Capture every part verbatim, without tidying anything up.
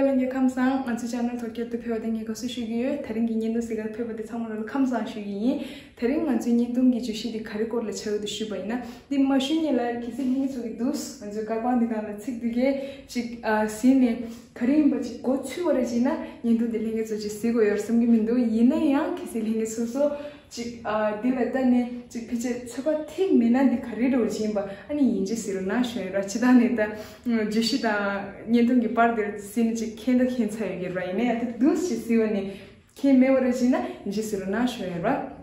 ལྷན་རྒྱས་ཁམས་བཟང་། ང་ཚོའི་ཆེ་ནལ་ཐོག་བསྐྱར་དུ་ཕེབས་པ་དེ་ངས་དགའ་བསུ་ཞུ་གི་ཡོད། དེ་རིང་གི་བརྙན་ཐུང་གཟིགས་གར་ཕེབས་པ་དེ་ཚང་མ་ལ་ཁམས་བཟང་ཞུ་གི་ཡིན། དེ་རིང་ང་ཚོའི་བརྙན་ཐུང་གི་བརྗོད་གཞི་དེ་ག་རེ་སྐོར་ལ་ཆགས་ཡོད་དུ་ཞུས་པ་ཡིན་ན། འདི་མ་ཞུ་ཉེ་ལ་གལ་སྲིད་ལྷན་རྒྱས་ཚོ་གི་འདུག་ང་ཚོའི་བསྐལ་པ་འདི་སྒང་ལ་ཚིག་འདི་གས་ཅིག་ཨ་ཟིན་ནས་ག་རེ་ཡིན་པ་ཅིག་མགོ་ཚོས་པ་རེད་ཅེ་ན། བརྙན་ཐུང་འདི་ལྷན་རྒྱས་ཚོ་ཅིག་གཟིགས་དགོས་ཡོད་བསམ་གྱི་མི་འདུག་ཡིན་ན་ཡང་གལ་སྲིད་ལྷན་རྒྱས་ཚོ་ཚོ་ཅིག་ཨ་འདི་ལ་ལྟ་ནས་ཅིག་ཕལ་ཆེར་ཚོད་དཔག་ཐིག་མེད་ན་འདི་ག་རེ་འདྲ་བོ་ཅིག་ཡིན་པ་ཨ་ནི་ཡིན་གཅིག་ཟེར་རོགས་གནང་ཞུ་ཡིན་ར། ཕྱི་ཐང་ནས་ད་བརྗོད་གཞི་དང་བརྙན་ཐུང་གི་པར་འདིར་ཟིན་ནས་ཅིག་མཁྱེན་ད་མཁྱེན་ཚར་ཡོད་ཀྱི་ར། ཡིན་ན་ཡང་ད་འདུག་ཅིག་གཟིགས་པ་ནས་མཁྱེན་མེད་པ་རེད་ཅེ་ན་ཡིན་གཅིག་ཟེར་རོགས་གནང་ཞུ་ཡིན་ར།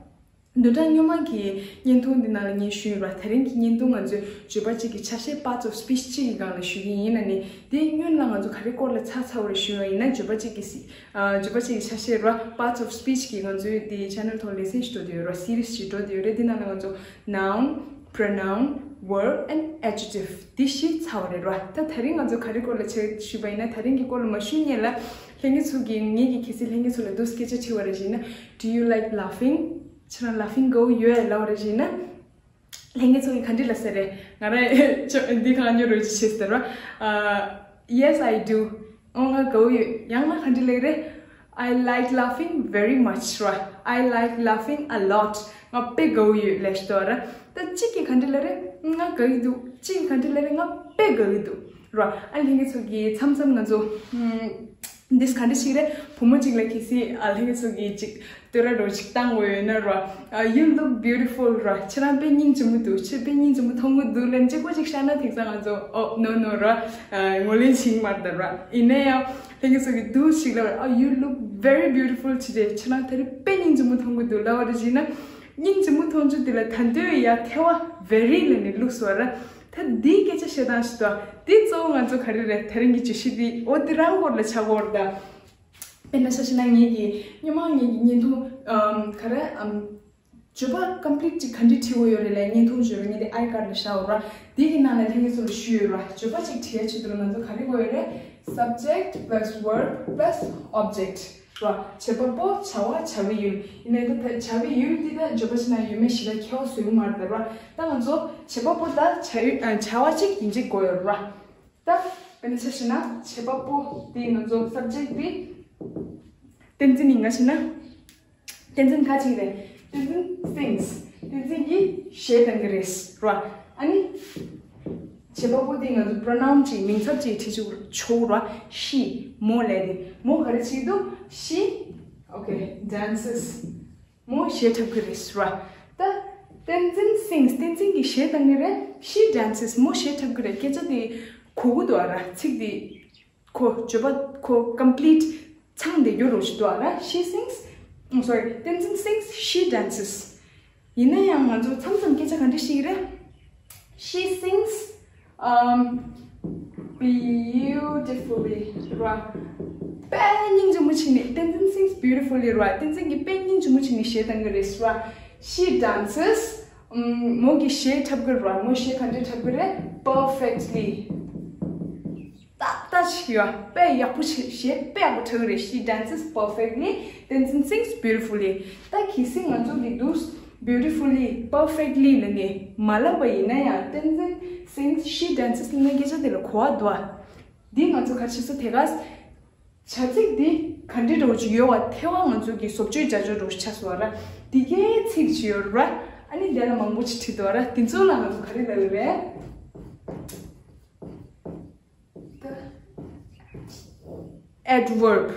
བདུན་ཕྲག་སྔོན་མ་གི་བརྙན་ཐུང་འདི་ནང་ལ་ངས་ཞུས་ཡོད་ར། དེ་རིང་གི་བརྙན་ཐུང་ང་ཚོས་བརྗོད་པ་གཅིག་གི་ཆ་ཤས་parts of speech གཅིག་གི་སྒང་ལ་ཞུ་གི་ཡིན་ལ་ནི། དེའི་སྔོན་ལ་ང་ཚོ་ག་རེ་སྐོར་ལ་ཚར་ཚར་བ་རེད་ཞུས་པ་ཡིན་ན། བརྗོད་པ་གཅིག་གི་སི་ཨ་བརྗོད་པ་གཅིག་གི་ཆ་ཤས་ར། parts of speech གི་ང་ཚོའི་དེ་ཆེ་ནལ་ཐོག་ལེ་ཚན་ཞིག་འགྲོ་བསྡད་ཡོད་ར། series ཞིག་འགྲོ་བསྡད་ཡོད་རེད། དེ་ནང་ལ་ང་ཚོ་noun, pronoun, verb and adjective དེ་བཞི་ཚར་བ་རེད་ར། ད་དེ་རིང་ང་ཚོ་ག་རེ་སྐོར་ལ་བྱེད་ཞུས་པ་ཡིན་ན། དེ་རིང་གི་སྐོར་ལ་མ་ཞུ་ཉེ་ལ་ལྷན་རྒྱས་ཚོ་གི་ངེད་ཀྱི་གལ་སྲིད་ལྷན་རྒྱས་ཚོ་ལ་འདུག་སྐད་ཆ་དྲི་བ་རེད་ཅེ་ན། Do you like laughing? ཁྱེད་རང་laughing དགའ་བོ་ཡོད་ལབ་པ་རེད་ཅེ་ན། ལྷན་རྒྱས་ཚོ་གིས་ག་འདྲི་ལབ་ས་རེད། ང་རང་འདི་གང་ཉོ་རོགས་ཅིག་བྱེད་ཟེར་བ། Yes, I do. ཨོ་ང་དགའ་བོ་ཡོད། ཡང་ན་ག་འདྲི་ལབ་རེད། I like laughing very much ར། I like laughing a lot. ང་དཔེ་དགའ་བོ་ཡོད་ལབ་ཤི་ཏོ་ར། ད་གཅིག་གིས་ག་འདྲི་ལབ་རེད། ང་དགའ་གི་འདུག་གཅིག་གིས་ག་འདྲི་ལབ་རེད། ང་དཔེ་དགའ་གི་འདུག་ར། ཨ་ལྷན་རྒྱས་ཚོ་གིས་མཚམས་མཚམས་ང་ཚོ་ཨམ། འདིས་ག་འདྲ་ཞིག་རེད། བུ་མོ་གཅིག་ལ་གལ་སྲིད་ཨ་ལྷན་རྒྱས་ཚོ་གིས་ཅིག་བསྟོད་ར་འདྲ་ཅིག་བཏང་དགོས་ཡོད་ན་ར། ཨ། You look beautiful ར། ཁྱེད་རང་དཔེ་སྙིང་རྗེ་མོ་འདུག་ཁྱེད་དཔེ་སྙིང་རྗེ་མོ་མཐོང་གི་འདུག་ལབ་གཅིག་པོ་ཅིག་བཤད་ན་དེང་སང་ང་ཚོ་ཨོ་no no ར། ཨ། ངོས་ལེན་བྱེད་ཀྱི་མ་རེད་ད་ར། ཡིན་ན་ཡང་ལྷན་རྒྱས་ཚོ་གིས་འདུག་ཞིག་ལབ་ར། ཨ། You look very beautiful today ཁྱེད་རང་དེ་རིང་དཔེ་སྙིང་རྗེ་མོ་མཐོང་གི་འདུག་ལབ་པ་རེད་ཅེ་ན། སྙིང་རྗེ་མོ་མཐོང་རྒྱུ་དེ་ལ་ད་འདོད་ཡ་ཐལ་བ་very ལབ་ནས་བླུགས་སོང་ར། ད་འདིའི་སྐད་ཆ་བཤད་སྟངས་ཤིག་ཏུ། འདི་གཙོ་བོ་ང་ཚོ་ག་རེ་རེད། དེ་རིང་གི་བརྗོད་གཞི་འདི་འོ་འདི་རང་སྐོར་ལ་ཆགས་ཀྱི་ཡོད་རེད་ད། དཔེར་ན་ཆ་བཞག་ན་ངེད་ཀྱིས་སྔོན་མ་ངེད་ཀྱི་བརྙན་ཐུང་ཨམ་ག་རེ་ཨམ་བརྗོད་པ་complete ཅིག་ག་འདྲ་བྲིས་དགོས་ཡོད་རེད་ལབ་བརྙན་ཐུང་བརྗོད་པ་ངེད་དེ་ཨའི་ཀར་ལ་བཞག་ཡོད་ར། འདི་གི་ནང་ལ་ལྷན་རྒྱས་ཚོ་ལ་ཞུས་ཡོད་ར། བརྗོད་པ་ཅིག་བྲིས་ཡ་ཆེད་དུ་ང་ཚོ་ག་རེ་དགོས་ཡོད་རེད། Subject plus verb plus object ར། བྱེད་པ་པོ། བྱ་བ། བྱ་བའི་ཡུལ། ཡིན་ནའི་ད་ད་བྱ་བའི་ཡུལ་འདི་ད་བརྗོད་པ་ཕྱི་ན་ཡོད་མེད་ཞེ་དྲག་ཁྱད་པར་བཟོ་གི་མ་རེད་ད་ར། ད་ང་ཚོ་བྱེད་པ་པོ་ད་བྱ་ཡུལ་ཨ་བྱ་བ་ཅིག་ཡིན་གཅིག་དགོས་ཡོད་ར། ད་དཔེར་ན་ཆ་བཞག་ན་བྱེད་པ་པོ་འདི་ང་ཚོ་subject འདི་བསྟན་འཛིན་ཡིན་ང་བྱས་ན། བསྟན་འཛིན་ག་ཅིག་རེད། བསྟན་འཛིན་sings བསྟན་འཛིན་གྱིས་གཞས་གཏང་གི་རེད་ར། ཨ་ནི་བྱེད་པ་པོ་འདི་ང་ཚོ་pronoun ཅིག་མིང་ཚབ་ཅིག་བྲིས་ཆོག་ཆོག་ར། She མོ་ལབ་དེ་མོ་ག་རེ་བྱེད་ཀྱི་འདུག She okay dances མོ་གཞས་འཁྲབ་ཀྱི་རེད་ཟེར་བ། ད་བསྟན་འཛིན་sings བསྟན་འཛིན་གྱིས་གཞས་གཏང་གི་རེད། She dances མོ་གཞས་འཁྲབ་ཀྱི་རེད། སྐད་ཆ་དེ་གོ་གི་འདུག་ཨ་ར། ཚིག་དེ་ཁོ་བརྗོད་པ་ཁོ་complete ཚང་བསྡད་རྒྱུ་རོ་ཞིག་འདུག་ཨ་ར། She sings ཨོ་sorry བསྟན་འཛིན་sings she dances ཡིན་ན་ཡང་ང་ཚོ་མཚམས་མཚམས་སྐད་ཆ་ག་འདྲ་ཞིག་རེད། She sings um beautifully ར། དཔེ་སྙིང་རྗེ་མོ་བྱས་ནས། བསྟན་འཛིན་sings beautifully ར། བསྟན་འཛིན་གྱིས་དཔེ་སྙིང་རྗེ་མོ་བྱས་ནས་གཞས་གཏང་གི་རེད་ར། She dances ཨམ། མོ་གིས་གཞས་འཁྲབ་གི་ར། མོ་གཞས་ག་འདྲ་འཁྲབ་གི་རེད། Perfectly ཏག་ཏག་ཅིག་ཡོད། དཔེ་ཡག་པོ་བྱེད། གཞས་དཔེ་ཡག་པོ་འཁྲབ་གི་རེད། She dances perfectly བསྟན་འཛིན་sings beautifully ད་གལ་སྲིད་ང་ཚོ་གིས་འདུག་beautifully perfectly ལབ་ནས་མ་ལབ་པ་ཡིན་ན་ཡང་བསྟན་འཛིན་sings she dances ལབ་ན་སྐད་ཆ་དེ་ལ་གོ་བ་འདུག་ཨ། འདི་ང་ཚོ་ག་རེ་བྱེད་ས་དེ་ག་བྱ་ཚིག་འདི་ག་འདྲ་འདྲ་བོ་ཅིག་ཡོད་བ་ཐལ་བ་ང་ཚོ་གིས་བཟོ་བཅོས་བྱ་བཅོས་འདྲ་བོ་ཞིག་ཆགས་སོང་བ་ར། འདི་གའི་ཚིག་ཅིག་ཡོད་ར། ཨ་ནི་དེ་ལ་མང་པོ་ཅིག་བྲིས་འདུག་བ་ར། འདི་ཚོ་ལ་ང་ཚོ་ག་རེ་ལབ་ཡོད་རེད། Adverb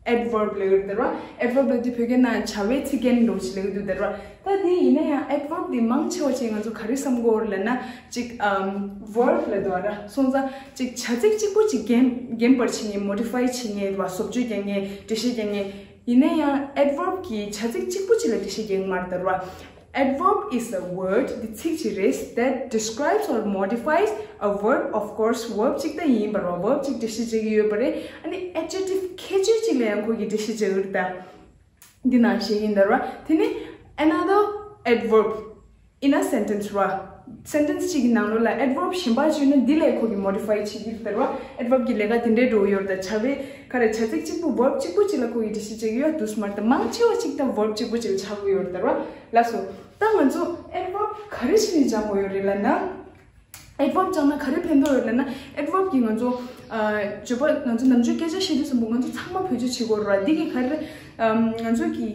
adverb ལབ་ཡོད་རེད་བ། Adverb ལབ་དུས་བོད་སྐད་ནང་བྱ་བའི་ཚིག་རྒྱན་འདྲ་བོ་ཅིག་ལབ་ཀྱི་འདུག་བ་ར། ད་འདི་ཡིན་ན་ཡང་adverb འདི་མང་ཆེ་བ་ཅིག་ང་ཚོ་ག་རེ་བསམ་གྱི་ཡོད་རེད་ལབ་ན་ཅིག་ཨམ་verb ལབ་འདུག་བ་ར། སོང་ཙང་ཅིག་བྱ་ཚིག་གཅིག་པོ་ཅིག་རྒྱན་རྒྱན་པར་བྱེད་མཁན། modify བྱེད་མཁན་རེད་བ། བཟོ་བཅོས་རྒྱག་མཁན། འགྲེལ་བཤད་རྒྱག་མཁན། ཡིན་ན་ཡང་adverb གིས་བྱ་ཚིག་གཅིག་པོ་ཅིག་ལ་འགྲེལ་བཤད་རྒྱག་གི་མ་རེད་བ། Adverb is a word འདི་ཚིག་ཅིག་རེད། That describes or modifies a verb of course verb ཅིག་ད་ཡིན་པ་རེད་བ། verb ཅིག་འགྲེལ་བཤད་བྱེད་ཀྱི་ཡོད་པ་རེད། ཨ་ནི་adjective ཁྱད་ཆོས་ཅིག་ལ་ཡང་ཁོ་གིས་འགྲེལ་བཤད་བྱེད་ཀྱི་རེད་ད། འདི་ནང་བཞིན་ཡིན་ད་ར། དེ་ནི་another adverb in a sentence ར། sentence གཅིག་གི་ནང་ལོགས་ལ་adverb གཞན་པ་བྱུང་ན་འདི་ལས་ཁོ་གིས་modify བྱེད་ཀྱི་རེད་ད་ར། adverb གི་ལས་ཀ་དེ་འདྲའི་འགྲོ་གི་ཡོད་རེད་ད། བྱ་བའི་ག་རེ་བྱ་ཚིག་གཅིག་པུ་verb གཅིག་པུ་གཅིག་ལ་ཁོ་གིས་འགྲེལ་བཤད་བྱེད་ཀྱི་ཡོད་འདུག་སྨ་རེད་ད། མང་ཆེ་བ་གཅིག་ད་verb གཅིག་པུ་གཅིག་ལ་ཆགས་ཀྱི་ཡོད་རེད་ད་ར། ལགས་སོ། ད་ང་ཚོ་adverb ག་རེ་བྱས་ནས་སྦྱང་དགོས་ཡོད་རེད་ལབ་ན། adverb སྦྱངས་ན་ག་རེ་ཕན་ཐོགས་ཡོད་ལབ་ན། adverb གིས་ང་ཚོ་ ཨ། བརྗོད་པ་ང་ཚོ་ནམ་རྒྱུན་སྐད་ཆ་བཤད་དུས་ཙམ་པ་ང་ཚོ་ཚང་མ་བེད་སྤྱོད་བྱེད་དགོས་རེད་བ། འདི་གི་ག་རེ་རེད། ཨམ། ང་ཚོ་གི་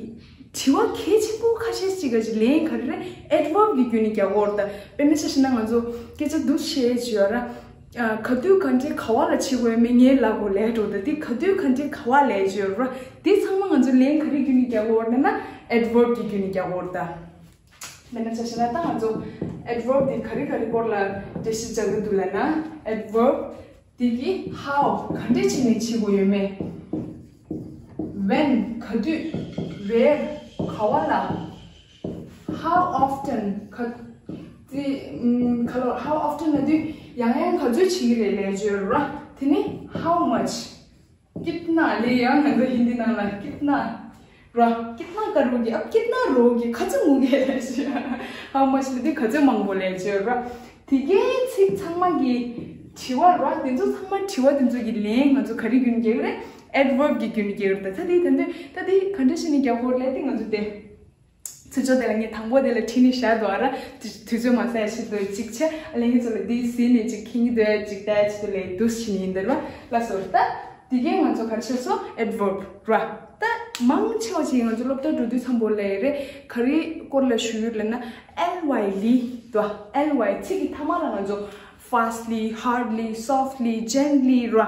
དྲི་བ་གལ་ཆེན་པོ་ཁ་ཤས་ཅིག་ག་ཅིག་ལན་ག་རེ་རེད། adverb གི་བརྒྱུད་ནས་རྒྱག་དགོས་རེད་ད། དཔེར་ན་ཆ་བཞག་ན་ང་ཚོ་སྐད་ཆ་འདུག་བཤད་ཡས་ཅིག་ཡོད་ར། ཨ། ག་དུས་ག་འདྲས་ག་བ་ལ་བྱེད་དགོས་ཡོད་མེད་ངའི་ལབ་དགོས་ལས་འགྲོ་ད། འདི་ག་དུས་ག་འདྲས་ག་བ་ལས་ཅིག་ཡོད་ར། འདི་ཚང་མ་ང་ཚོ་ལན་ག་རེ་བརྒྱུད་ནས་རྒྱག་དགོས་རེད་ལབ་ན་adverb གི་བརྒྱུད་ནས་རྒྱག་དགོས་རེད་ད། དཔེར་ན་ཆ་བཞག་ན་ད་ང་ཚོ་adverb དེ་ག་རེ་ག་རེ་སྐོར་ལ་འགྲེལ་བཤད་རྒྱག་གི་འདུག་ལབ་ན། adverb དེ་གི་how ག་འདྲས་བྱས་ནས་བྱེད་དགོས་ཡོད་མེད། when ག་དུས། where ག་བ་ལ། how often ག་དེ་ཨམ། ག་ལོ། how often ལབ་དུས་ཡང་ཡང་ག་ཚོད་བྱེད་ཀྱི་རེད་ལབ་ཡས་ཅིག་ཡོད་ར། དེ་ནི་how much། कितना ལབ་ཡས་ང་ཚོ་ཧིན་དི་ནང་ལ་कितना ར། कितना करोगे, अब कितना रोओगे, ག་ཚོད་ངུ་གི་ལབ་ཡས་ཅིག། how much ལབ་དུས་ག་ཚོད་མང་པོ་ལབ་ཡས་ཅིག་ཡོད་ར། དེ་གའི་ཚིག་ཚང་མ་གི་དྲི་བ་ར། དེ་ཚོ་ཚང་མ་དྲི་བ་དེ་ཚོ་གི་ལན་ང་ཚོ་ག་རེ་བརྒྱུད་ནས་རྒྱག་གི་རེད། adverb གི་བརྒྱུད་ནས་རྒྱག་གི་རེད་ད། ད་དེ་ད་དེ་ག་འདྲ་བྱས་ནས་རྒྱག་དགོས་རེད་ལབ་དེ་ང་ཚོ་དེ། ཚུར་ཕྱོགས་དེ་ལ་ངས་དང་པོ་དེ་ལ་ཁྲིད་ནས་བཞག་འདུག་ཨ་ར། དུས་ཚོད་མ་ཟད་ཆེད་དུ་གཅིག་བྱས། ཨ། ལྷན་རྒྱས་ཚོ་ལ་འདི་གཟིགས་ནས་གཅིག་མཁྱེན་གྱི་འདུག་ཨ། གཅིག་ལྟ་ཆེད་དུ་ལས་འདུག་བྱས་ནས་ཡིན་འདིར་བ་ལ་སོར་ད། དེ་གས་ང་ཚོ་ག་རེ་བྱས་སོ། adverb ར། ད་མང་ཆེ་བ་ཅིག་ང་ཚོ་སློབ་གྲྭ་འགྲོ་དུས་ཙམ་པོ་ལ་ཡི་རེད། ག་རེ་སྐོར་ལ་ཞུ་ཡོད་ལབ་ན་ལི་ལབ་དུས། ལི་ཚིག་གི་མཐའ་མ་ལ་ང་ཚོ་fastly, hardly, softly, gently ར།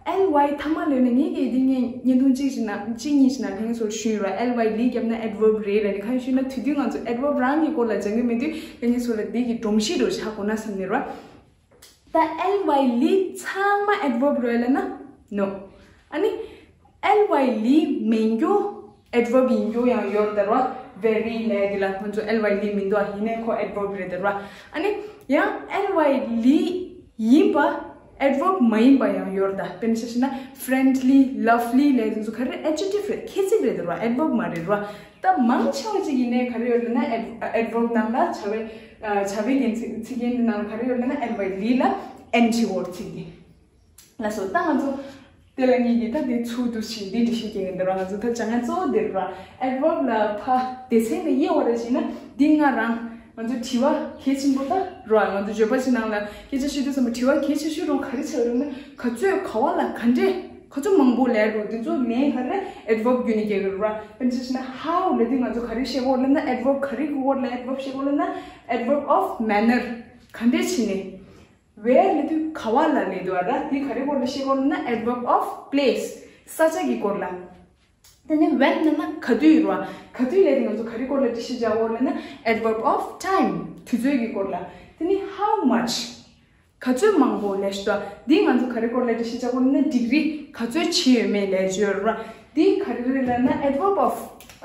ལི་མཐའ་མ་ལོན་ན་ངས་གལ་ཏེ་ངས་བརྙན་ཐུང་གཅིག་བྱས་ན་གཅིག་གཉིས་བྱས་ན་ལྷན་རྒྱས་ཚོར་ཞུས་ར། ལི་བརྒྱབ་ན་adverb རེད་ལབ་ནས། གང་ཡིན་ཞུས་ན་དེ་དུས་ང་ཚོ་adverb རང་གི་སྐོར་ལ་སྦྱང་གི་མེད་དུས་ལྷན་རྒྱས་ཚོ་ལ་དེ་གི་སྒྲོམ་གཞི་རུ་ཆགས་དགོས་ན་བསམ་ནས་ར། ད་ལི་ལི་ཚང་མ་adverb རེད་ལབ་ན་no། ཨ་ནི་ལི་མིན་རྒྱུ་adverb ཡིན་རྒྱུ་ཡང་ཡོད་རེད་ད་ར། very ལབ་དེ་ལ་ང་ཚོ་ལི་ལི་མི་འདུག་ཨ། ཡིན་ནའི་ཁོ་adverb རེད་ད་ར། ཨ་ནི་ཡང་ལི་ལི་ཡིན་པ་adverb མ་ཡིན་པ་ཡང་ཡོད་རེད་ད། དཔེར་ན་ཆ་བཞག་ན་friendly, lovely ལབ་དེ་ཚོ་ག་རེ་adjective རེད། ཁྱད་ཚིག་རེད་ད་ར། adverb མ་རེད་ར། ད་མང་ཆེ་བ་ཅིག་ཡིན་ནའི་ག་རེ་ཡོད་ལབ་ན་ad- adverb ནང་ལ་བྱ་བའི་ཨ། བྱ་བའི་རྒྱན་ཚིག་ཚིག་རྒྱན་དེ་ནང་ལ་ག་རེ་ཡོད་ལབ་ན་ལི་ལ་ན་ཆེ་བོར་ཚིག་དེ། ལགས་སོ། ད་ང་ཚོ་དེ་ལ་ངེད་ཀྱིས་ད་དེ་ཚུར་དུ་ཕྱིན་འདི་འདྲི་ཤེས་ཀྱི་ཡིན་འདི་ར། ང་ཚོ་ད་སྦྱང་ཡ་གཙོ་བོ་འདི་ར། adverb ལ་ཕ་སྡེ་ཚན་ལ་དབྱེ་བ་ར་བྱས་ན་འདི་ང་རང་ང་ཚོ་དྲི་བ་གལ་ཆེན་པོ་ད་ར། ང་ཚོ་བརྗོད་པ་ཅིག་ནང་ལ་སྐད་ཆ་བཤད་དུས་ཙམ་པ་དྲི་བ་གལ་ཆེ་ཤོས་རུ་ག་རེ་ཆགས་ཡོད་ན། ག་ཚོད་ག་བ་ལ་ག་འདྲས་ག་ཚོད་མང་པོ་ལས་རུ་དེ་ཚོ་ལན་ག་རེ་adverb བརྒྱུད་ནས་རྒྱག་གི་ར། དཔེར་ན་ཆ་བཞག་ན་how ལབ་དུས་ང་ཚོ་ག་རེ་བཤད་དགོས་ལབ་ན། adverb ག་རེ་དགོས་ལབ། adverb བཤད་དགོས་ལབ་ན་adverb of manner ག་འདྲས་བྱས་ནས། where ལབ་དུས་ག་བ་ལ་ལབ་འདུག་ཨ་ར། དེ་ག་རེ་སྐོར་ལ་བཤད་དགོས་ལབ་ན་adverb of place ས་ཆ་གི་སྐོར་ལ། དེ་ནས་when ལབ་ན་ག་དུས་ར། ག་དུས་ལབ་དུས་ང་ཚོ་ག་རེ་སྐོར་ལ་འགྲེལ་བཤད་རྒྱག་དགོས་ལབ་ན་adverb of time དུས་ཚོད་ཀྱི་སྐོར་ལ། དེ་ནས་how much ག་ཚོད་མང་པོ་ལབ་ཤི་ཏོ། འདི་ང་ཚོ་ག་རེ་སྐོར་ལ་འགྲེལ་བཤད་རྒྱག་དགོས་ལབ་ན་degree ག་ཚོད་བྱས་ཡོད་མེད་ལབ་ཡས་ཅིག་ཡོད་ར། འདི་ག་རེ་རེད་ལབ་ན་adverb of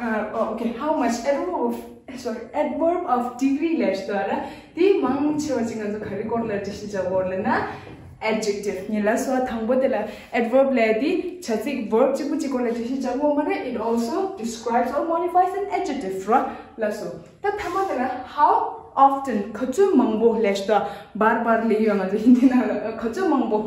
ཨ། okay, how much adverb of, sorry, adverb of degree ལབ་ཤི་ཏོ་ར། འདི་མང་ཆེ་བ་ཅིག་ང་ཚོ་ག་རེ་སྐོར་ལ་འགྲེལ་བཤད་རྒྱག་དགོས་ལབ་ན་adjective ངས་ལབ་སོང་། དང་པོ་དེ་ལ་adverb ལབ་ཡས་འདི་བྱ་ཚིག་verb གཅིག་པུ་གཅིག་སྐོར་ལ་འགྲེལ་བཤད་རྒྱག་དགོས་མ་རེད། It also describes or modifies an adjective ར། ལབ་སོང་། ད་ཐ་མ་དེ་ལ་how often ག་ཚོད་མང་པོ་ལབ་ཤི་ཏོ། བར་བར་ལབ་ཡོད་ང་ཚོ་ཧིན་དི་ནང་ལ་ག་ཚོད་མང་པོ།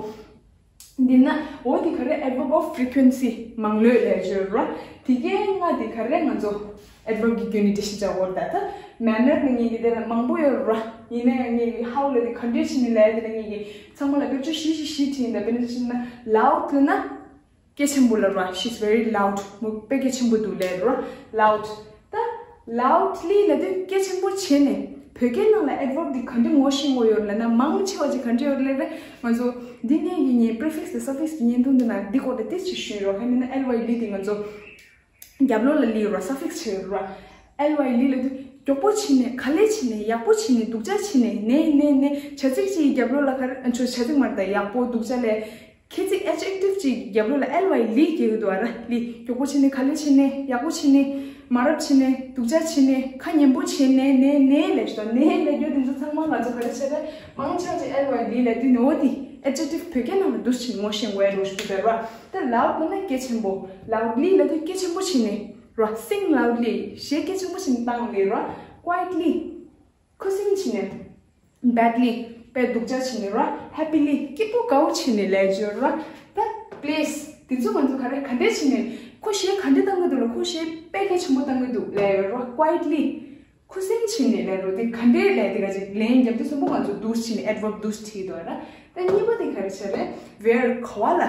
འདི་ན་འོ་དེ་ག་རེ་adverb of frequency མང་ལོས་ལབ་ཡས་ཅིག་ཡོད་ར། དེ་གའི་ལྔ་དེ་ག་རེ་ང་ཚོ་adverb གི་བརྒྱུད་ནས་འགྲེལ་བཤད་རྒྱག་དགོས་ར། ད་ད་manner ནི་ངེད་ཀྱི་དེ་ལ་མང་པོ་ཡོད་ར། ཡིན་ན་ཡང་ངེད་ཀྱི་how ལབ་དེ་ག་འདྲས་བྱས་ནས་ལབ་ཡས་དེ་ལ་ངེད་ཀྱི་ཚང་མ་ལ་སྐད་ཆ་བཤད་བཤད་བཤད་བྱས་ཡིན། ད་དཔེར་ན་བཤད་ན་loud ལབ་ན། སྐད་ཆེན་པོ་ལབ་ར། She's very loud མོ་དཔེ་སྐད་ཆེན་པོ་འདུག་ལབ་ར། loud ད་loudly ལབ་དུས་སྐད་ཆེན་པོ་བྱས་ནས། བོད་སྐད་ནང་ལ་adverb འདི་ག་འདྲ་ངོ་ཤེས་དགོས་ཡོད་ལབ་ན་མང་ཆེ་བ་ཅིག་ག་འདྲ་ཡོད་ལབ་རེད། ང་ཚོ་འདི་ནས་ཡིན་ཡིན་prefix དང་suffix གི་བརྙན་ཐུང་འདི་ན་འདི་སྐོར་ལ་ཏོག་ཙམ་ཞུས་ཡོད་ར། ག་ནས་ན་ལི་འདི་ང་ཚོ་རྒྱབ་ལོགས་ལ་ལི་ཡོད་ར། suffix བྱས་ཡོད་ར། ལི་ལབ་དུས་མགྱོགས་པོ་བྱས་ནས། ག་ལེར་བྱས་ནས། ཡག་པོ་བྱས་ནས། སྡུག་ཅག་བྱས་ནས། ནས་ནས་ནས། བྱ་ཚིག་ཅིག་གི་རྒྱབ་ལོགས་ལ་ག་རེ། ཨ། ཆོ་བྱ་ཚིག་མ་རེད་ད། ཡག་པོ་སྡུག་ཅག་ལས། ཁྱད་ཚིག adjective ཅིག་རྒྱབ་ལོགས་ལ་ལི་ཡོད་འདུག་ཨ་ར། ལི་མགྱོགས་པོ་བྱས་ནས། ག་ལེར་བྱས་ནས། ཡག་པོ་བྱས་ནས། མ་རབས་བྱས་ནས། སྡུག་ཅག་བྱས་ནས། ཁ་ཉན་པོ་བྱས་ནས། ནས་ནས་ལབ་ཤི་ཏོ། ནས་ལབ་རྒྱུ་དེ་ཚོ་ཚང་མ་ང་ཚོ་ག་རེ་བྱས་རེད། མང་ཆེ་བ་ཅིག་ལི་ལབ་དུས་ནོ་དེ་adjective བོད་སྐད་ནང་ལ་འདུག་ཅིག་ངོ་ཤེས་དགོས་རེད་ཞུ་གི་ར། ད་loud ལབ་ན་སྐད་ཆེན་པོ། loudly ལབ་དུས་སྐད་ཆེན་པོ་བྱས་ནས་ར། sing loudly གཞས་སྐད་ཆེན་པོ་བྱས་ནས་བཏང་ལབ་ར། quietly ཁུ་སིམ་བྱས་ནས། badly དཔེ་སྡུག་ཅག་བྱས་ནས་ར། happily སྐྱིད་པོ་དགའ་བོ་བྱས་ནས་ལབ་ཡས་ཅིག་ཡོད་ར། ད་place དེ་ཚོ་ང་ཚོ་ག་རེ་ག་འདྲས་བྱས་ནས། ཁོ་གཞས་ག་འདྲས་བཏང་གི་འདུག་ལ། ཁོ་གཞས་དཔེ་གལ་ཆེན་པོ་བཏང་གི་འདུག་ལབ་ཡས་ཡོད་ར། quietly ཁུ་སིམ་ཕྱིན་ནས་ལབ་རོ། དེ་ག་འདྲས་ལབ་དེ་ག་ཅིག་ལན་རྒྱབ་དུས་ཙམ་པ་ང་ཚོ་འདུག་སེ་ཕྱིན་ནས་ཨེཌ་ཝརབ་འདུག་སེ་བྲིས་འདུག་ར། ད་གཉིས་པ་དེ་ག་རེ་བྱས་རེད། ཝེར་ག་བ་ལ།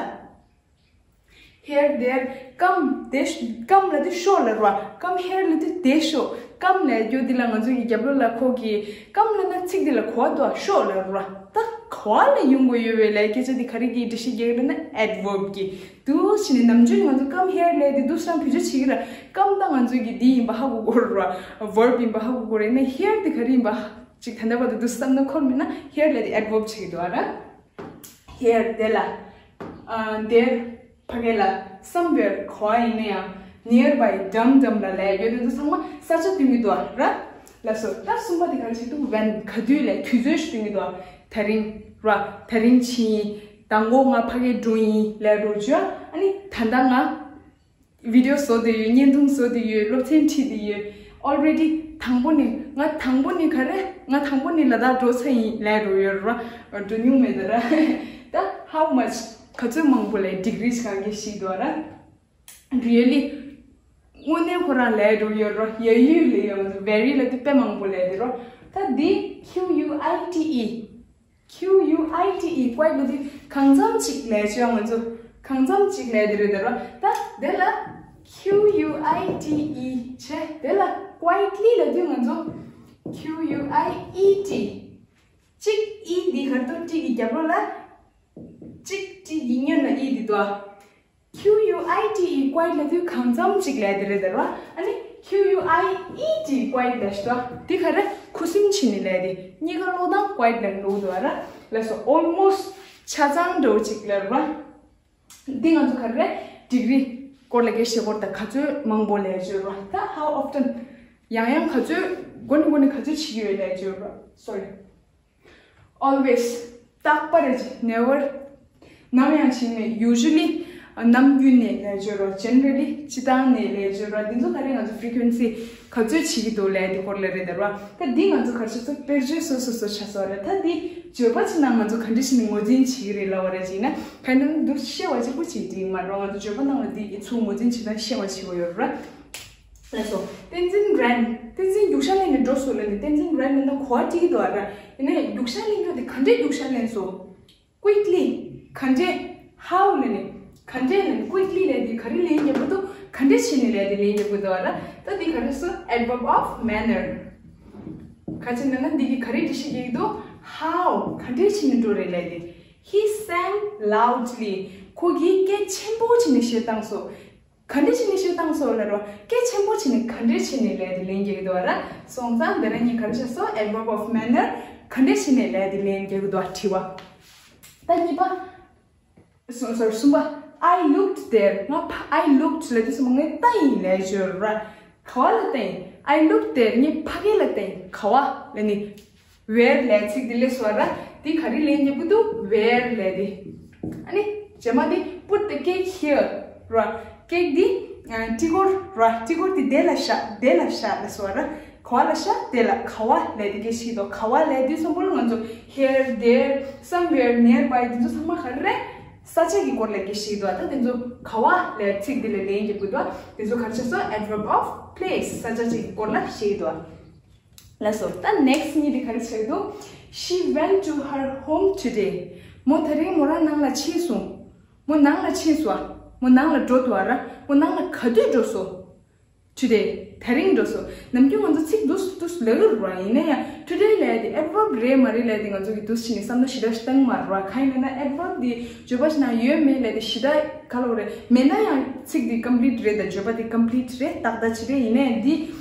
ཧེར་དེར་ཀམ་དེ་ཀམ་ལབ་དུས་ཤོག་ལབ་ར། ཀམ་ཧེར་ལབ་དུས་དེ་ཤོག་ཀམ་ལབ་རྒྱུ་འདི་ལ་ང་ཚོ་ཡི་རྒྱབ་ལོགས་ལ་ཁོ་གི་ཀམ་ལབ་ན་ཚིག་འདི་ལ་ག་བ་འདུག་ཤོག་ལབ་ར། ད་ག་བ་ལ་ཡོང་དགོས་ཡོད་བས་ལབ་སྐད་ཆ་འདི་ག་རེ་གི་འགྲེལ་བཤད་རྒྱག་གི་རེད་ན་ཨེཌ་ཝརབ་གི། འདུག་སེ་ནས་ནམ་རྒྱུན་ང་ཚོ་ཀམ་ཧེར་ལབ་དེ་འདུག་སེ་བེད་སྤྱོད་བྱེད་ཀྱི་ར། ཀམ་ད་ང་ཚོ་གི་འདི་ཡིན་པ་ཧ་གོ་དགོས་ར། ཝརབ་ཡིན་པ་ཧ་གོ་དགོས་རེད་ན་ཧེར་དེ་ག་རེ་ཡིན་པ་ཅིག་ད་ལྟ་བར་དུ་འདུག་སེ་བསམ་བློ་འཁོར་མེད་ན་ཧེར་ལབ་དེ་ཨེཌ་ཝརབ་བྱེད་ཀྱི་འདུག་ཨ་ར། ཧེར་དེ་ལ། ཨ་དེར་ཕ་གི་ལ་སམ་ཝེར་ག་བ་ཡིན་ན་ཡང་ནིར་བའི་འགྲམ་འགྲམ་ལ་ལབ་ཡོད་དེ་ཚོ་ཚང་མ་ས་ཆ་སྟོན་གྱི་འདུག་ར། ལགས་སོ། ད་གསུམ་པ་དེ་ག་རེ་བྱེད་འདུག་ཝེན་ག་དུས་ལབ་དུས་ཚོད་ཞིག་སྟོན་གྱི་འདུག་དེ་རིང་ར། དེ་རིང་ཕྱིན་ཡིན། མདང་དགོང་ང་ཕ་གིར་འགྲོ་ཡིན་ལབ་རོགས་བྱོས། ཨ་ནི་ད་ལྟ་ང་བི་ཌི་ཡོ་བཟོ་བསྡད་ཡོད། བརྙན་ཐུང་བཟོ་བསྡད་ཡོད། སློབ་ཚན་ཁྲིད་བསྡད་ཡོད། ཨོལ་རེ་ཌི་དང་པོ་ནས་ང་དང་པོ་ནས་ག་རེ་ང་དང་པོ་ནས་ལ་དྭགས་འགྲོ་ཚར་ཡིན་ལབ་རོགས་ཡོད་ར། འགྲོ་མྱོང་མེད་ད་ར། ད་how much ག་ཚོད་མང་པོ་ལབ་ཌི་གྷི་རི་ཞིག་ག་གེ་ཞིག་འདུག་ར། རི་ཡལ་ལི། དངོས་གནས་ཁོ་རང་ལབ་འགྲོ་ཡོད་རོ། ཡ་ཡུལ་ལ་ཡོད་རོ། ཝེ་རི་ལབ་དུས་དཔེ་མང་པོ་ལབ་དེ་རོ། ད་འདི་Q U I T E། Q U I T E quiet ལབ་དུས་གང་འཚམ་ཅིག་ལབ་ཆོག་ང་ཚོ། གང་འཚམ་ཅིག་ལབ་དེ་རེད་དེ་རོ། ད་དེ་ལ་Q U I T E བྱས་དེ་ལ་quietly ལབ་དུས་ང་ཚོ་Q U I E T། གཅིག་ཨི་འདི་གར་དུ་ཏི་གི་རྒྱབ་ལོགས་ལ། གཅིག་ཏི་གི་སྔོན་ལ་ཨི་འདི་དོ། Q U I T E quiet ལབ་དུས་གང་འཚམ་ཅིག་ལབ་དེ་རེད་དེ་རོ། ཨ་ནི་Q U I E T quiet ལབ་ཤི་དོ། དེ་ག་རེ་ཁུ་སིམ་ཕྱིན་ནས་ལབ་དེ། གཉིས་ཀ་ཀློག་སྟངས་quiet ལབ་ཀློག་དོ་ར། ལགས་སོ། almost ཆ་ཚང་འདྲ་བོ་ཅིག་ལབ་ར། འདི་ང་ཚོ་ག་རེ་ཌི་གྷི་རི་སྐོར་ལ་སྐད་ཆ་བཤད་སྐོར་དང་ག་ཚོད་མང་པོ་ལབ་བརྗོད་ར། ད་how often ཡང་ཡང་ག་ཚོད་འགོ་ནས་འགོ་ནས་ག་ཚོད་བྱེད་ཀྱི་ཡོད་ལབ་བརྗོད་ར། Sorry། Always རྟག་པར་རེད། Never ནམ་ཡང་བྱས་མེད། Usually ནམ་རྒྱུན་ནས་ལབ་བརྗོད་རོ། Generally སྤྱིར་བཏང་ནས་ལབ་བརྗོད་རོ། འདི་ཚོ་ག་རེ་ང་ཚོ་frequency ག་ཚོད་བྱེད་ཀྱི་འདུག་ལབ་དེ་སྐོར་ལ་རེད་དེ་རོ། ད་འདི་ང་ཚོ་ག་རེ་བྱས་སོ། དཔེར་བརྗོད་སོ་སོ་སོ་ཆ་སོ་རེད། ད་འདི་བརྗོད་པ་ཕྱི་ནང་ང་ཚོ་ག་འདྲ་བྱས་ནས་ངོས་འཛིན་བྱེད་ཀྱི་རེད་ལབ་པ་རེད་ཅེ་ན། ག་འདྲ་འདུག་ཤེས་པ་གཅིག་པུ་ཅིག་འགྲིག་མ་རོ། ང་ཚོ་བརྗོད་པ་ནང་ལ་འདི་ཡི་ཚུལ་ངོས་འཛིན་བྱེད་སྟངས་ཤེས་པ་བྱེད་དགོས་ཡོད་རེད། ལགས་སོ། བསྟན་འཛིན་ran། བསྟན་འཛིན་རྒྱུག་ཤར་ལེན་ནས་འགྲོ་སོང་ལབ་ནས་བསྟན་འཛིན་ran ལབ་ན་གོ་བ་འགྲིག་གི་འདུག་ཨ་ར། ཡིན་ནའི་རྒྱུག་ཤར་ལེན་རྒྱུ་དེ་ག་འདྲས་རྒྱུག་ཤར་ལེན་སོང་། Quickly ག་འདྲས། How ལབ་ནས། ག་འདྲས་ལབ་ནས། Quickly ལབ་དེ་ག་རེ་ལན་རྒྱབ་ཀྱི་འདུག་ག་འདྲས་བྱས་ནས་ལབ་དེ་ལན་རྒྱབ་ཀྱི་འདུག་ཨ་ར། ད་འདི་ག་རེ་སོང་། adverb of manner། ག་ཅི་ན་ན་འདི་གི་ག་རེ་འགྲེལ་བཤད་རྒྱག་གི་འདུག How ག་འདྲས་བྱས་ནས་འགྲོ་རེད་ལབ་དེ། He sang loudly ཁོ་གིས་སྐད་ཆེན་པོ་བྱས་ནས་གཞས་བཏང་སོང་། ག་འདྲས་བྱས་ནས་གཞས་བཏང་སོང་ལབ་རོ། སྐད་ཆེན་པོ་བྱས་ནས་ག་འདྲས་བྱས་ནས་ལབ་དེ་ལན་རྒྱག་གི་འདུག་ཨ་ར། སོང་ཙང་འདི་རང་ཉིད་ག་རེ་བྱས་སོང་། adverb of manner ག་འདྲས་བྱས་ནས་ལབ་དེ་ལན་རྒྱག་གི་འདུག་ཨ། དྲི་བ། ད་གཉིས་པ། སོ་སོ་གསུམ་པ། I looked there ང་ཕ། I looked ལབ་དུས་ཙམ་པ་ངས་ལྟ་ཡིན་ལབ་བརྗོད་ར། ག་བ་ལ་ལྟ་ཡིན། I looked there ངས་ཕ་གི་ལ་ལྟ་ཡིན། ག་བ་ལབ་ནི། Where ལབ་ཚིག་འདི་སླེབས་སོང་ར། འདི་ག་རེ་ལན་རྒྱབ་ཀྱི་འདུག Where ལབ་དེ། ཨ་ནི་རྗེས་མ་འདི་put the cake here ར། ཀེག་འདི་ཨ་སྤྲི་གོར་ར། སྤྲི་གོར་འདི་དེ་ལ་བཞག་དེ་ལ་བཞག་ལབ་སོང་ར། ག་བ་ལ་བཞག་དེ་ལ། ག་བ་ལབ་དེ་སྐད་ཆ་ཞིག་འདུག་ག་བ་ལབ་དུས་ཙམ་པ་ལ་ང་ཚོ་here, there, somewhere, nearby འདི་ཚོ་ཚང་མ་ག་རེ་རེད། ས་ཆ་གི་སྐོར་ལ་སྐད་ཆ་ཞིག་འདུག་ད་དེ་ཚོ་ག་བ་ལབ་ཚིག་འདི་ལ་ལན་རྒྱབ་ཀྱི་འདུག་དེ་ཚོ་ག་རེ་བྱས་སོང་། adverb of place ས་ཆ་གཅིག་གི་སྐོར་ལ་བཤད་ཀྱི་འདུག་ལགས་སོ། ད་next གཉིས་དེ་ག་རེ་བྱས་འདུག She went to her home today མོ་དེ་རིང་མོ་རང་ནང་ལ་ཕྱིན་སོང་། མོ་ནང་ལ་ཕྱིན་སོང་ཨ། མོ་ནང་ལ་འགྲོ་འདུག་ཨ་ར། མོ་ནང་ལ་ག་དུས་འགྲོ་སོང་། Today དེ་རིང་འགྲོ་སོང་། ནམ་རྒྱུན་ང་ཚོ་ཚིག་འདུག་འདུག་ལབ་ཀྱི་རེད་པ། ཡིན་ན་ཡང་today ལབ་དེ་adverb རེད་མ་རེད་ལབ་དེ་ང་ཚོ་གི་འདུག་ཕྱིན་ནས་བསམ་བློ་ཞེ་དྲག་བཏང་མ་རེད་པ། གང་ཡིན་ལབ་ན་adverb དེ་བརྗོད་པ་ཞིག་ནང་ཡོད་མེད་ལབ་དེ་ཞེ་དྲག་ག་ལབ་དགོས་རེད། མེད་ན་ཡང་ཚིག་དེ་complete རེད་དང་བརྗོད་པ་དེ་complete རེད། ཏག་ཏག་ཅིག་རེད། ཡིན་ན་ཡང་འདི་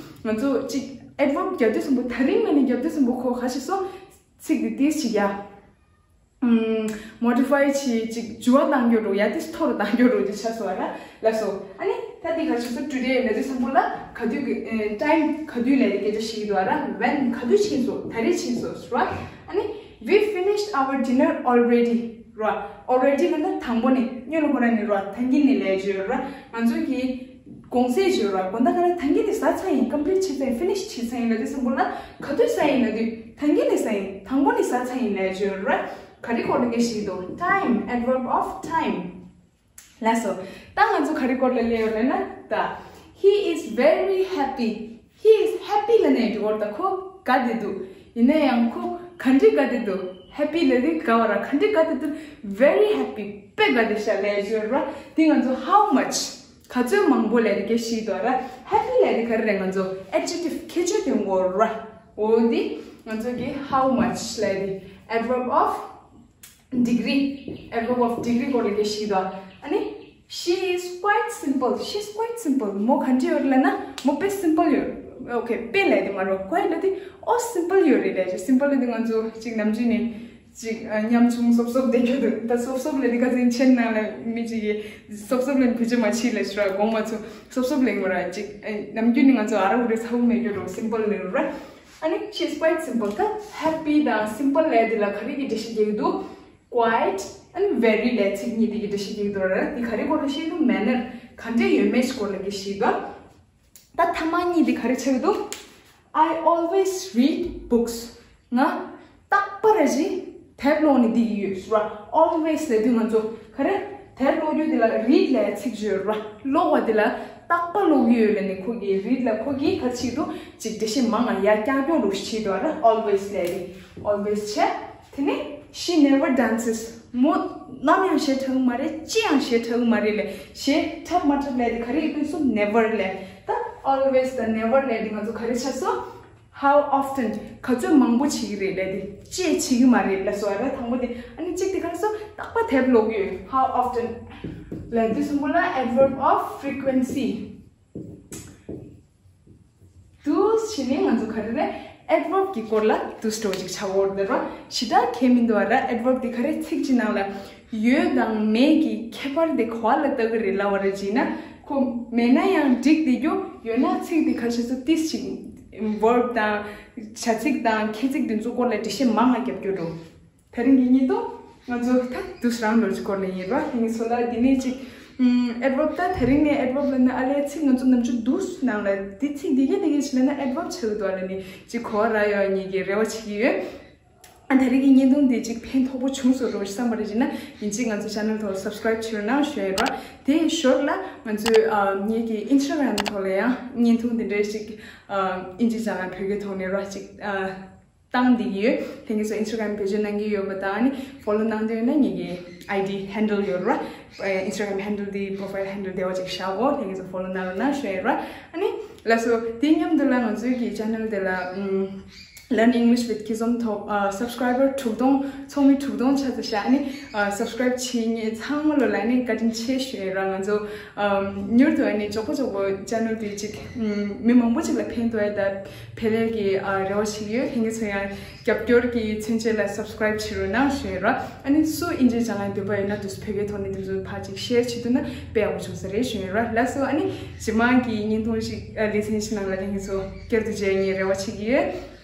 ང་ཚོ་ཅིག་adverb རྒྱག་དུས་ཙམ་པ་དེ་རིང་མིན་ནས་རྒྱག་དུས་ཙམ་པ་ཁོ་ག་ཞིག་སོང་། ཚིག་དེ་ཏོག་ཙམ་ཅིག་ཡ། ཨུམ། modify བྱེད་ཅིག་འགྱུར་བ་གཏང་རྒྱུ་རུ་ཡ་དེ་མཐོ་རུ་གཏང་རྒྱུ་རུ་ཅིག་ཆགས་སོང་བ་ར། ལགས་སོ། ཨ་ནི་ད་དེ་ག་ཆགས་སོང་། today ལབ་དུས་ཙམ་པ་ལ་ག་དུས་ཀྱི་ཨེ་time ག་དུས་ལབ་དེ་སྐད་ཆ་བཤད་ཀྱི་འདུག་བ་ར། when ག་དུས་ཕྱིན་སོང་། ད་རེས་ཕྱིན་སོང་ར། ཨ་ནི་we finished our dinner already ར། already ལབ་ན་དང་པོ་ནས་སྔོན་ལ་ཁོ་རང་ནས་ར། ད་གིན་ནས་ལབ་བརྗོད་ར། ང་ཚོ་གི་གོང་ཚད་བརྗོད་ར། དགོང་དག་ག་ར་ད་གིན་ནས་ཟ་ཚར་ཡིན། complete བྱས་ཚར་ཡིན། finish བྱས་ཚར་ཡིན་ལབ་དུས་ཙམ་པ་ལ་ག་དུས་ཟ་ཡིན་ལབ་དུས་ད་གིན་ནས་ཟ་ཡིན། དང་པོ་ནས་ཟ་ཚར་ཡིན་ལབ་བརྗོད་ར། ག་རེ་སྐོར་ལ་སྐད་ཆ་བཤད་འདུག time adverb of time ལགས་སོ། ད་ང་ཚོ་ག་རེ་སྐོར་ལ་ལབ་ཡོད་ལབ་ན་ད། He is very happy. He is happy Happy་ལབ་ནས་འདི་སྐོར་ད་ཁོ་དགའ་བསྡད་འདུག་ཡིན་ན་ཡང་ཁོ་ག་འདྲ་དགའ་བསྡད་འདུག Happy་ལབ་དུས་དགའ་བ་ར། ག་འདྲ་དགའ་བསྡད་འདུག Very happy། དཔེ་དགའ་བསྡད་ཤག་ལབ་ཡ་ཅིག་ཡོད་ར། དེ་ང་ཚོ་how much། ག་ཚོད་མང་པོ་ལབ་དུས་སྐད་ཆ་ཤེས་འདུག་ར། Happy་ལབ་དུས་ག་རེ་རེད། ང་ཚོ་adjective་ཁྱད་ཆོས་དེ་ངོ་ར། འོ་འདི་ང་ཚོ་གི་how much་ལབ་དུས་adverb of degree། adverb of degree་སྐོར་ལ་སྐད་ཆ་ཤེས་འདུག་ཨ་ནི། She is quite simple. She is quite simple. མོ་ག་འདྲ་ཡོད་ལབ་ན་མོ་དཔེ་simple་ཡོད། Okay། དཔེ་ལབ་དུས་མ་རེད། quite་ལབ་དུས་ཨོ་simple་ཡོད་རེད་ལབ་ཅིག simple་ལབ་དུས་ང་ཚོ་ཅིག་ནམ་རྒྱུན་ནས་ཅིག་ཨ་ཉམ་ཆུང་སོབ་སོབ་བསྡད་རྒྱུ་འདུག་ད་སོབ་སོབ་ལབ་དུས་ཁ་སང་མཆན་ནང་ལ་མི་ཅིག་གིས་སོབ་སོབ་ལབ་བོད་ཆས་མ་ཕྱིས་ལབ་ཤི་ར། དགོངས་མ་ཚོམས། སོབ་སོབ་ལབ་མ་རེད། ཅིག་ཨ་ནམ་རྒྱུན་ནས་ང་ཚོ་ཨ་ར་ཧུ་རེ་ཚ་བོ་མེད་རྒྱུ་རོ། simple་ལབ་ར། ཨ་ནི་she is quite simple། ད་happy་དང་simple་ལབ་དུས་ལ་ག་རེ་གི་འགྲེལ་བཤད་རྒྱག་གི་འདུག Quite and very་ལབ་ཚིག་གཉིས་དེ་གི་འགྲེལ་བཤད་རྒྱག་གི་འདུག་ར། དེ་ག་རེ་སྐོར་ལ་བཤད་འདུག manner་ག་འདྲ་ཡོད་མེད་སྐོར་ལ་གི་བཤད་འདུག་ད་ཐ་མ་གཉིས་དེ་ག་རེ་ཆགས་ཀྱི་འདུག I always read books། ང་རྟག་པར་རེ་ཞིག་དེབ་ཀློག་ནས་བསྡད་ཀྱི་ཡོད་ཟེར་བ། always་ལབ་དུས་ང་ཚོ་ག་རེ། དེབ་ཀློག་རྒྱུ་དེ་ལ་read་ལབ་ཚིག་ཅིག་ཡོད་ར། ཀློག་པ་དེ་ལ་རྟག་པར་ཀློག་གི་ཡོད་ལབ་ནས་ཁོ་གིས་read་ལ་ཁོ་གིས་ག་རེ་བྱེད་ཀྱི་འདུག་ཅིག་འགྲེལ་བཤད་མང་ང་ཡར་བཀྱག་བཀྱོག་རུ་བྱེད་ཀྱི་འདུག་ར། always་ལབ་དུས་always་བྱས། དེ་ནས་she never dances། མོ་ནམ་ཡང་གཞས་འཁྲབ་ཀྱི་མ་རེད། ཅི་ཡང་གཞས་འཁྲབ་ཀྱི་མ་རེད་ལབ། གཞས་འཁྲབ་མ་འཁྲབ་ལབ་དུས་ག་རེ་ཡོད་དུས་སུ་never་ལབ། ད་always་དང་never་ལབ་དུས་ང་ཚོ་ག་རེ་ཆགས་སོང་། How often། ག་ཚོད་མང་པོ་བྱེད་ཀྱི་རེད་ལབ་དུས་ཅི་བྱེད་ཀྱི་མ་རེད་ལབ་སོང་ར། དང་པོ་དེ། ཨ་ནི་གཅིག་དེ་ག་རེ་སོང་། རྟག་པར་དེབ་ཀློག་གི་ཡོད། How often་ལབ་དུས་གསུམ་པོ་ལ་adverb of frequency། དུས་ཕྱིན་ནས་ང་ཚོ་ག་རེ་རེད། adverb་གི་སྐོར་ལ་དུས་སྤྲོ་ཅིག་ཆགས་འོར་དེ་ར། ཞེ་དྲག་ཁྱད་མི་འདུག་བ་ར། adverb་དེ་ག་རེ་ཚིག་ཅིག་ནང་ལ་ཡོད་དང་མེད་ཀྱི་ཁྱད་པར་དེ་ག་བ་ལ་ལྟ་གི་རེད་ལབ་པ་ར། ཅིག་ན་ཁོ་མེད་ན་ཡང་འགྲིག་བསྡད་རྒྱུ། ཡོད་ན་ཚིག་དེ་ག་ཤེད་སུ་ཏིས་ཅིག་verb་དང་བྱ་ཚིག་དང་ཁྱད་ཚིག་དེ་ཚོ་སྐོར་ལ་འགྲེལ་བཤད་མང་ང་རྒྱབ་རྒྱུ་འགྲོ། དེ་རིང་གི་བརྙན་ཐུང་ང་ཚོ་ད་དུས་རང་ལོར་གྱི་སྐོར་ལ་ཡིན་ར། དེ་ནི་སོ་ལ་དེ་ནས་ཅིག་ཨམ། adverb་ད་དེ་རིང་ནས་adverb་ལབ་ན་ཨ་ལས་ཚིག་ང་ཚོ་ནམ་རྒྱུན་དུས་ནང་ལ་འདི་ཚིག་འདི་གས་འདི་གས་ཞིག་ལབ་ན་adverb་ཆགས་འདུག་ལབ་ནས་ཅིག་གོ་ར་ཡོད་ངེས་ཀྱི་རེ་བ་བྱེད་ཀྱི་ཡོད། ཨ། དེ་རིང་གི་བརྙན་ཐུང་འདི་ཅིག་ཕན་ཐོགས་པོ་བྱུང་སོང་རོགས་བསམ་པ་རེད། ཅིག་ན་ཡིན་ཅིག་ང་ཚོ་channel་ཐོག་subscribe་བྱེད་རོགས་གནང་ཞུ་ཡ་ར། དེ་ཞོར་ལ་ང་ཚོའི་ཨ། ངེད་ཀྱི་Instagram་ཐོག་ལ་ཡང་བརྙན་ཐུང་འདི་འདྲའི་ཅིག་ཨ། ཨིན་ཇི་སྦྱང་ཡ་བོད་སྐད་ཐོག་ནས་ར་ཅིག་ཨ། བཏང་བསྡད་ཀྱི་ཡོད། དེང་གི་ཚོ་Instagram་བེད་སྤྱོད་གནང་གི་ཡོད་པ་དང་ནི་follow་གནང་འདོད་ཡོད་ན་ངེད་ཀྱི་ID་handle་ཡོད་ར། Instagram་handle་དེ་profile་handle་དེ་བ་ཅིག་བཞག་གོ། དེང་གི་ཚོ་follow་གནང་རོགས་གནང་ཞུ་ཡ་ར། ཨ་ནི་ལགས་སོ། དེ་མཉམ་དུ་ལ་ང་ཚོའི་གི་channel་དེ་ལ་ཨམ། Learn English with Kizom་ཐོག་ཨ། subscriber་དྲུག་སྟོང་ཚོགས་མི་དྲུག་སྟོང་ཆགས་ཚར་ཤག་ཨ་ནི་ཨ། subscribe་བྱེད་མཁན་ཚང་མ་ལོ་ལ་ནི་བཀའ་དྲིན་ཆེ་ཞུ་ཡ་ར། ང་ཚོ་ཨམ། མྱུར་དུ་ཨ་ནི་མགྱོགས་པོ་མགྱོགས་པོ་channel་དེ་ཅིག་ཨམ། མི་མང་པོ་ཅིག་ལ་ཕན་ཐོགས་ཡ་ད་འཕེལ་ཡ་གི་ཨ། རེ་བ་བྱེད་ཀྱི་ཡོད། དེང་གི་ཚོ་ཡང་རྒྱབ་སྐྱོར་གྱི་མཚོན་བྱེད་ལ་subscribe་བྱེད་རོགས་གནང་ཞུ་ཡ་ར། ཨ་ནི་སུ་ཨིན་ཇི་སྦྱང་ཡ་འདོད་པ་ཡོད་ན་དུས་བོད་སྐད་ཐོག་ནས་དེ་ཚོ་ཕར་ཅིག་share་བྱེད་ཐུབ་ན་དཔེ་ཡག་པོ་བྱུང་ས་རེད་ཞུ་ཡ་ར། ལགས་སོ། ཨ་ནི་རྗེས་མ་གི་བརྙན་ཐུང་ཞིག་ཨ། ལེ་ཚན་ཞིག་ནང་ལ་དེང་གི་ཚོ་བསྐྱར་དུ་མཇལ་ཡ་ངས་རེ་བ་བྱེད་ཀྱི་ཡོད།